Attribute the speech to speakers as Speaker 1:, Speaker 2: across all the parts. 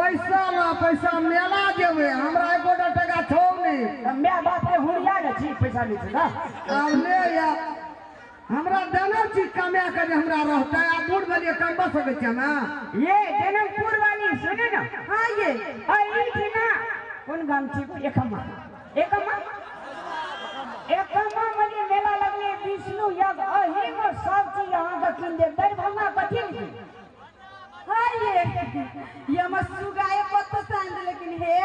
Speaker 1: पैसा ला पैसा मेला जेबै हमरा एकोटा टका छौ नहि।
Speaker 2: My बाप के हुरिया ने छी पैसा लै छै ना।
Speaker 1: आब ले या हमरा देने छी कमा के जे हमरा रहतै आ बूढ़ भेलियै कमबा सकै छियै ना।
Speaker 2: ये जनकपुर वाली सुनू ना।
Speaker 3: हाँ ये
Speaker 2: एहिठिना कोन गाम छी? एकमा एकमा एकमा में जे मेला लगले विष्णु यज्ञ एही में सब चीज अहाँ के कीन देब। दरभंगा कथी ले?
Speaker 3: हाँ ये हमर सुगा एक पत्तो सान दे लेकिन हे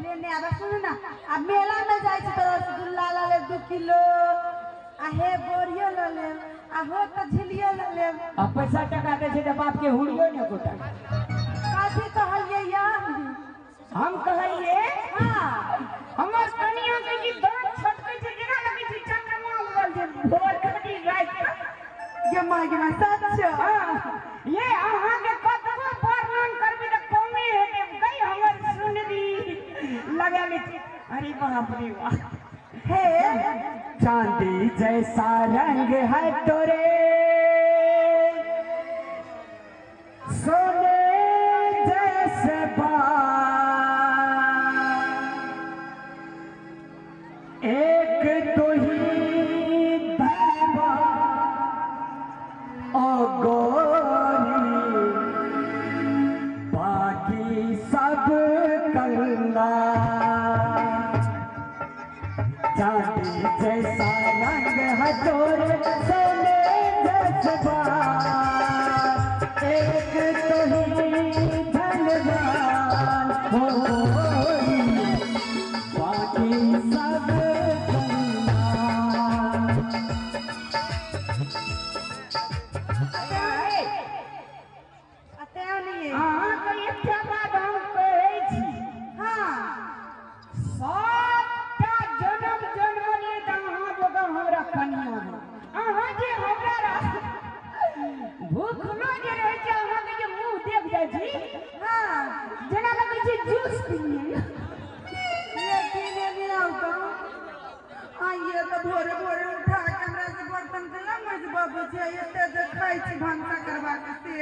Speaker 3: लेने आबे। सुनू ना आ मेला में जाइ छी त रसगुल्ला ल लेब 2 किलो आ हे बोरियो ल लेब आ हो त झिलियो ल लेब।
Speaker 2: आ पैसा टका दै छै त बाप के हुरियो ने गोटा।
Speaker 3: कथी कहलियै या?
Speaker 2: हम कहलियै
Speaker 3: हाँ
Speaker 2: हमर कनिया के जे दांत छटकै छै जेना लगै छै चंद्रमा उगल छै भोर कटी राति के।
Speaker 3: गे माय गे माय सच?
Speaker 2: हाँ ये अहाँ के कतबो वर्णन करबै त कमे हेतै। गई हमर सुनरी लगा ले छी। अरे बाप रे बाप।
Speaker 3: हे
Speaker 2: चांदी जैसा रंग है तोरे सोने जैसे बाल एक तो ही धनवा ओ गोरी बाकी सब कंगाल। चांदी जैसा रंग है तोरे सोने जैसे बाल एक तो ही धनवान हो गोरी बाकी सब कंगाल।
Speaker 3: आ तें नहीं
Speaker 2: अहाँके एकटा बात हम कहै छी।
Speaker 3: हाँ
Speaker 2: सबटा जनम जन्मलियै तऽ अहाँ जकाँ हमरा कनिया हो। अहाँ जे हमरा भूखलो जे रहै छै अहाँके जे मुँह देख जाइ छी
Speaker 3: हाँ
Speaker 2: जेना लगै छै जूस पीलियै।
Speaker 3: ये पीने नहीं आउ तो आइए तो भोरे भोरे उठा के हमरा से बर्तन के मजबाबै छै एते जे खाइ छी भनसा करबा के से।